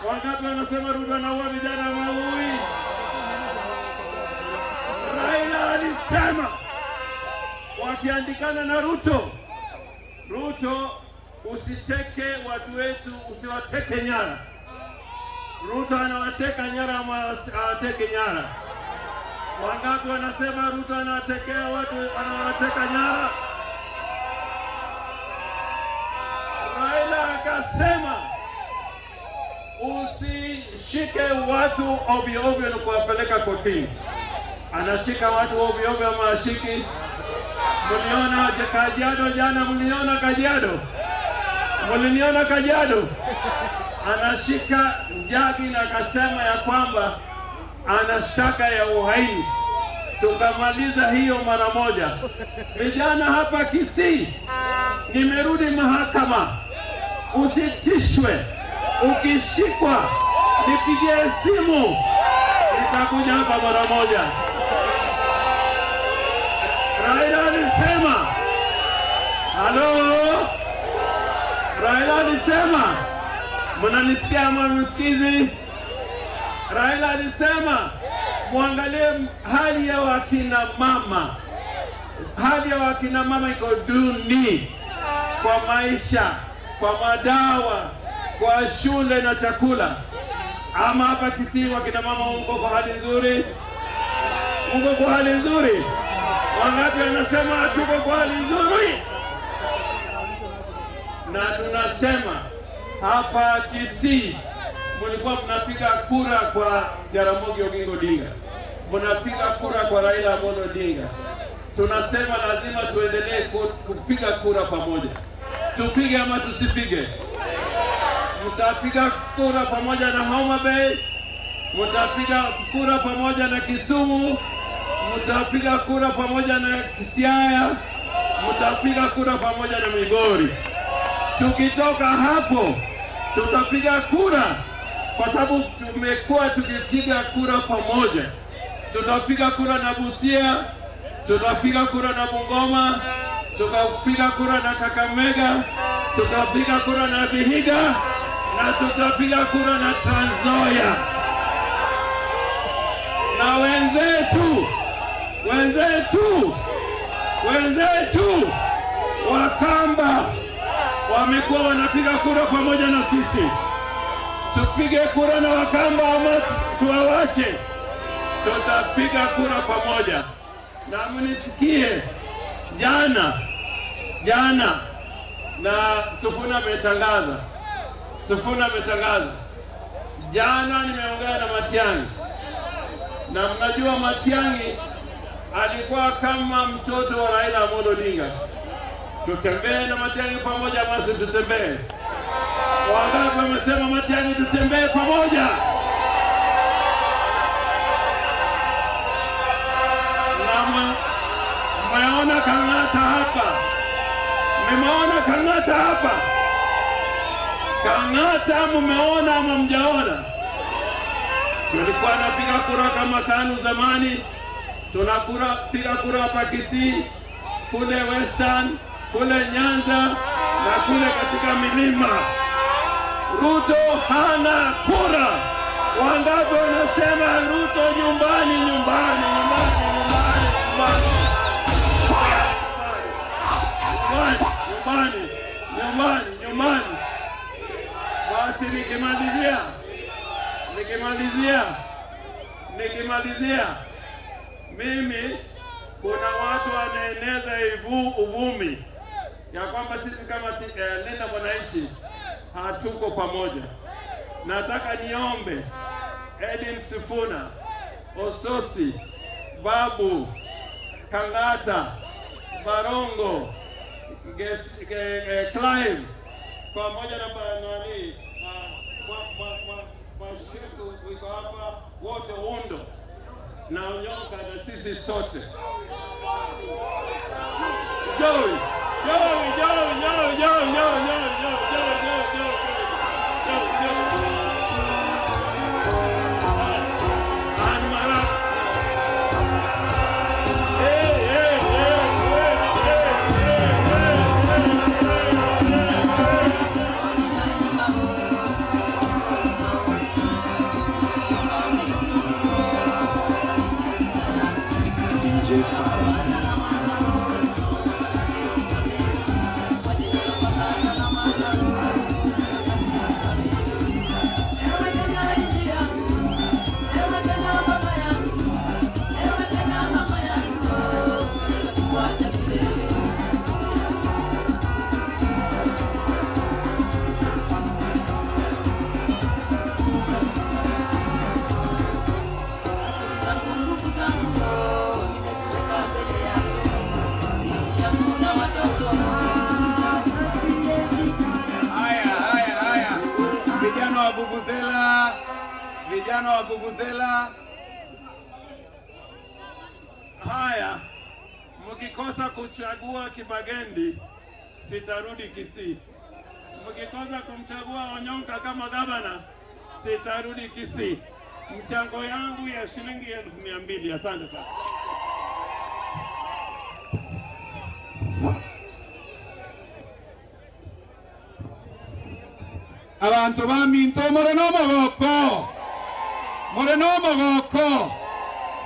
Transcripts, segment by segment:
Wangapi wanasema Ruto anaua vijana ama haui? Raila alisema wakiandikana na Ruto, Ruto usiteke watu wetu, usiwateke nyara. Ruto anawateka nyara ama hawateke nyara? Wangapi wanasema Ruto anawatekea watu, anawateka nyara? Raila akasema usishike watu ovyo ovyo na kuwapeleka kotini. Anashika watu ovyo ovyo ama ashiki? Mliona Kajiado jana? Mliona Kajiado? Mliniona Kajiado? Anashika Njagi na akasema ya kwamba ana shtaka ya uhaini. Tukamaliza hiyo mara moja. Vijana hapa Kisii, nimerudi mahakama. Usitishwe. Ukishikwa nipigie simu, nitakuja hapa mara moja. Raila alisema, halo, Raila alisema, mnanisikia ama msikizi? Raila alisema muangalie hali ya wakina mama. Hali ya wakina mama iko duni kwa maisha, kwa madawa, kwa shule na chakula. Ama hapa Kisii wakina mama mko kwa hali nzuri? Mko kwa hali nzuri? Wangapi wanasema tuko kwa hali nzuri? Na tunasema hapa Kisii mlikuwa mnapiga kura kwa Jaramogi Oginga Odinga, mnapiga kura kwa Raila Amolo Odinga. Tunasema lazima tuendelee kupiga kura pamoja. Tupige ama tusipige? Mtapiga kura pamoja na Homa Bay, mtapiga kura pamoja na Kisumu, mtapiga kura pamoja na Siaya, mtapiga kura pamoja na Migori. Tukitoka hapo tutapiga kura, kwa sababu tumekuwa tukipiga kura pamoja. Tutapiga kura na Busia, tutapiga kura na Bungoma, tutapiga kura na Kakamega, tutapiga kura na Vihiga, na tutapiga kura na Trans Nzoia. Na wenzetu, wenzetu, wenzetu Wakamba wamekuwa wanapiga kura pamoja na sisi. Tupige kura na Wakamba ama tuwawache? Tutapiga kura pamoja. Na mnisikie, jana jana na Sifuna ametangaza, Sifuna ametangaza jana, nimeongea na Matiang'i, na mnajua Matiang'i alikuwa kama mtoto wa Raila Amolo Odinga. Tutembee na Matiang'i pamoja, basi tutembee. Wangapi wamesema Matiang'i tutembee pamoja? Na mmeona Kang'ata hapa, mmeona Kang'ata hapa. Kang'ata mmeona ama mjaona? Tulikuwa napiga kura kama KANU zamani, tunapiga kura hapa Kisii, kule Western, kule Nyanza na kule katika milima. Ruto hana kura. Wangapi wanasema Ruto nyumbani, nyumbani, nyumbani, nyumbani, nyumbani, nyumbani, nyumbani, nyumbani? Basi nikimalizia, nikimalizia, nikimalizia, mimi kuna watu wanaeneza uvumi ya kwamba sisi kama Linda Mwananchi hatuko pamoja. Nataka niombe Edwin Sifuna, Ososi, Babu, Kang'ata, Barongo, Clive pamoja na nani Masheku iko hapa wote, Undo na Onyonka na sisi sote. Joey, Joey, Joey, Joey, Joey, Joey, Joey, Joey, Joey, Joey, Joey, Joey. Hey, hey, hey, hey, hey, hey, hey, hey. vuvuzela, vijana wa vuvuzela. Haya, mkikosa kuchagua Kibagendi sitarudi Kisii. Mkikosa kumchagua Onyonka kama gavana sitarudi Kisii. Mchango yangu ya shilingi 200,000. Asante sana. Abantu baminto moreno mogoko, moreno mogoko.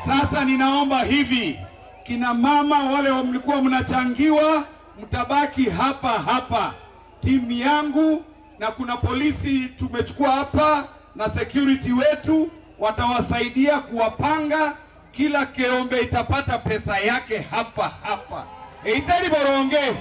Sasa ninaomba hivi, kina mama wale mlikuwa mnachangiwa, mtabaki hapa hapa. Timu yangu na kuna polisi tumechukua hapa na security wetu watawasaidia kuwapanga. Kila keombe itapata pesa yake hapa hapa. Eitari boronge.